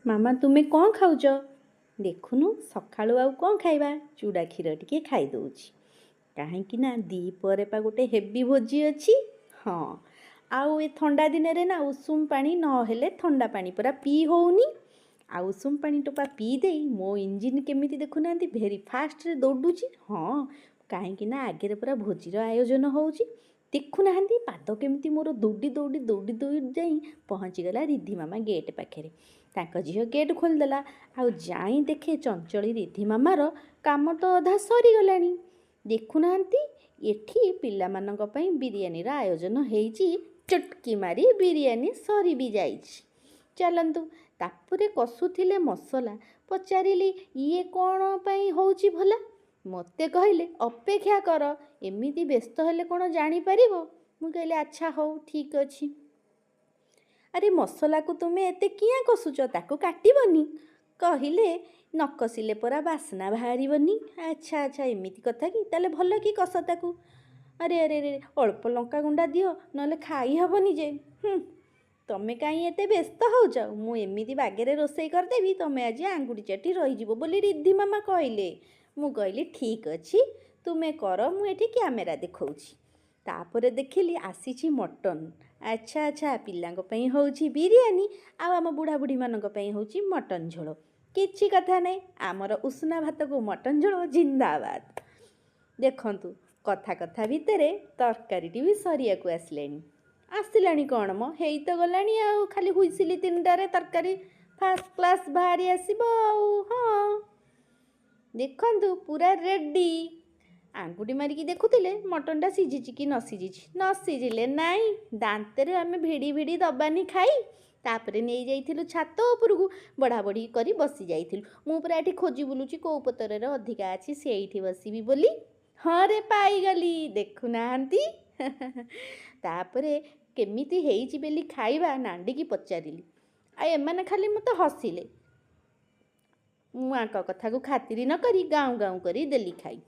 ମାମା, ତୁମେ କ'ଣ ଖାଉଛ? ଦେଖୁନୁ, ସକାଳୁ ଆଉ କ'ଣ ଖାଇବା, ଚୁଡ଼ା କ୍ଷୀର ଟିକେ ଖାଇଦେଉଛି। କାହିଁକି ନା ଦ୍ୱିପହରେ ପା ଗୋଟେ ହେଭି ଭୋଜି ଅଛି। ହଁ, ଆଉ ଏ ଥଣ୍ଡା ଦିନରେ ନା ଉଷୁମ ପାଣି ନହେଲେ ଥଣ୍ଡା ପାଣି ପରା ପିଇ ହେଉନି। ଆଉ ଉଷୁମ ପାଣି ଟୋପା ପିଇ ଦେଇ ମୋ ଇଞ୍ଜିନ୍ କେମିତି ଦେଖୁନାହାନ୍ତି, ଭେରି ଫାଷ୍ଟରେ ଦୌଡ଼ୁଛି। ହଁ, କାହିଁକି ନା ଆଗରେ ପୁରା ଭୋଜିର ଆୟୋଜନ ହେଉଛି। ଦେଖୁନାହାନ୍ତି, ପାଦ କେମିତି ମୋର ଦୌଡ଼ି ଦୌଡ଼ି ଦୌଡ଼ି ଦୌଡ଼ି ଯାଇ ପହଞ୍ଚିଗଲା ରିଧି ମାମା ଗେଟ୍ ପାଖରେ। ତାଙ୍କ ଝିଅ ଗେଟ୍ ଖୋଲିଦେଲା। ଆଉ ଯାଇ ଦେଖେ ଚଞ୍ଚଳି ରିଧି ମାମାର କାମ ତ ଅଧା ସରିଗଲାଣି। ଦେଖୁନାହାନ୍ତି, ଏଠି ପିଲାମାନଙ୍କ ପାଇଁ ବିରିୟାନୀର ଆୟୋଜନ ହେଇଛି। ଚୁଟକି ମାରି ବିରିୟାନୀ ସରି ବି ଯାଇଛି। ଚାଲନ୍ତୁ, ତାପରେ କଷୁଥିଲେ ମସଲା। ପଚାରିଲି, ଇଏ କ'ଣ ପାଇଁ ହେଉଛି ଭଲା? ମୋତେ କହିଲେ, ଅପେକ୍ଷା କର, ଏମିତି ବ୍ୟସ୍ତ ହେଲେ କ'ଣ ଜାଣିପାରିବ? ମୁଁ କହିଲି, ଆଚ୍ଛା ହଉ, ଠିକ୍ ଅଛି। ଆରେ, ମସଲାକୁ ତୁମେ ଏତେ କିଆଁ କଷୁଛ, ତାକୁ କାଟିବନି? କହିଲେ, ନ କଷିଲେ ପରା ବାସ୍ନା ବାହାରିବନି। ଆଚ୍ଛା ଆଚ୍ଛା, ଏମିତି କଥା କି? ତାହେଲେ ଭଲ କି କଷ ତାକୁ। ଆରେ ଆରେ ଆରେ, ଅଳ୍ପ ଲଙ୍କା ଗୁଣ୍ଡା ଦିଅ, ନହେଲେ ଖାଇ ହେବନି ଯେ। ତମେ କାହିଁ ଏତେ ବ୍ୟସ୍ତ ହେଉଛ? ମୁଁ ଏମିତି ବାଗରେ ରୋଷେଇ କରିଦେବି, ତମେ ଆଜି ଆଙ୍ଗୁଠି ଚାଟି ରହିଯିବ ବୋଲି ରିଦ୍ଧି ମାମା କହିଲେ। ମୁଁ କହିଲି, ଠିକ୍ ଅଛି, ତୁମେ କର, ମୁଁ ଏଠି କ୍ୟାମେରା ଦେଖାଉଛି। ତାପରେ ଦେଖିଲି ଆସିଛି ମଟନ୍। ଆଚ୍ଛା ଆଚ୍ଛା, ପିଲାଙ୍କ ପାଇଁ ହେଉଛି ବିରିୟାନୀ ଆଉ ଆମ ବୁଢ଼ା ବୁଢ଼ୀମାନଙ୍କ ପାଇଁ ହେଉଛି ମଟନ୍ ଝୋଳ। କିଛି କଥା ନାହିଁ, ଆମର ଉଷୁନା ଭାତକୁ ମଟନ୍ ଝୋଳ ଜିନ୍ଦାବାଦ। ଦେଖନ୍ତୁ, କଥା କଥା ଭିତରେ ତରକାରୀଟି ବି ସରିବାକୁ ଆସିଲାଣି। ଆସିଲାଣି କ'ଣ ମ, ହେଇ ତ ଗଲାଣି। ଆଉ ଖାଲି ହୁଇସିଲି 3ଟାରେ ତରକାରୀ ଫାର୍ଷ୍ଟ କ୍ଲାସ୍ ବାହାରି ଆସିବ। ଆଉ ହଁ, ଦେଖନ୍ତୁ, ପୁରା ରେଡ଼ି। ଆଙ୍ଗୁଠି ମାରିକି ଦେଖୁଥିଲେ ମଟନଟା ସିଝିଛି କି ନ ସିଝିଛି। ନ ସିଝିଲେ ନାଇଁ, ଦାନ୍ତରେ ଆମେ ଭିଡ଼ି ଭିଡ଼ି ଦବାନି ଖାଇ। ତାପରେ ନେଇଯାଇଥିଲୁ ଛାତ ଉପରକୁ, ବଢ଼ା ବଢ଼ି କରି ବସି ଯାଇଥିଲୁ। ମୁଁ ପୁରା ଏଠି ଖୋଜି ବୁଲୁଛି କେଉଁ ପତରରେ ଅଧିକା ଅଛି, ସେଇଠି ବସିବି ବୋଲି। ହଁ ରେ, ପାଇଗଲି, ଦେଖୁନାହାନ୍ତି। ତାପରେ କେମିତି ହେଇଛି ବୋଲି ଖାଇବା ନାଣ୍ଡିକି ପଚାରିଲି। ଆଉ ଏମାନେ ଖାଲି ମୋତେ ହସିଲେ। ମୁଁ ଆଙ୍କ କଥାକୁ ଖାତିରି ନ କରି ଗାଉଁ ଗାଉଁ କରି ଦେଲି ଖାଇ।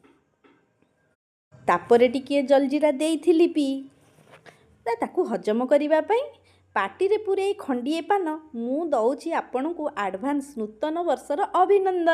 ତାପରେ ଟିକିଏ ଜଲଜିରା ଦେଇଥିଲି ପିଇ ନା ତାକୁ ହଜମ କରିବା ପାଇଁ। ପାଟିରେ ପୂରେଇ ଖଣ୍ଡିଏ ପାନ। ମୁଁ ଦେଉଛି ଆପଣଙ୍କୁ ଆଡ଼ଭାନ୍ସ ନୂତନ ବର୍ଷର ଅଭିନନ୍ଦନ।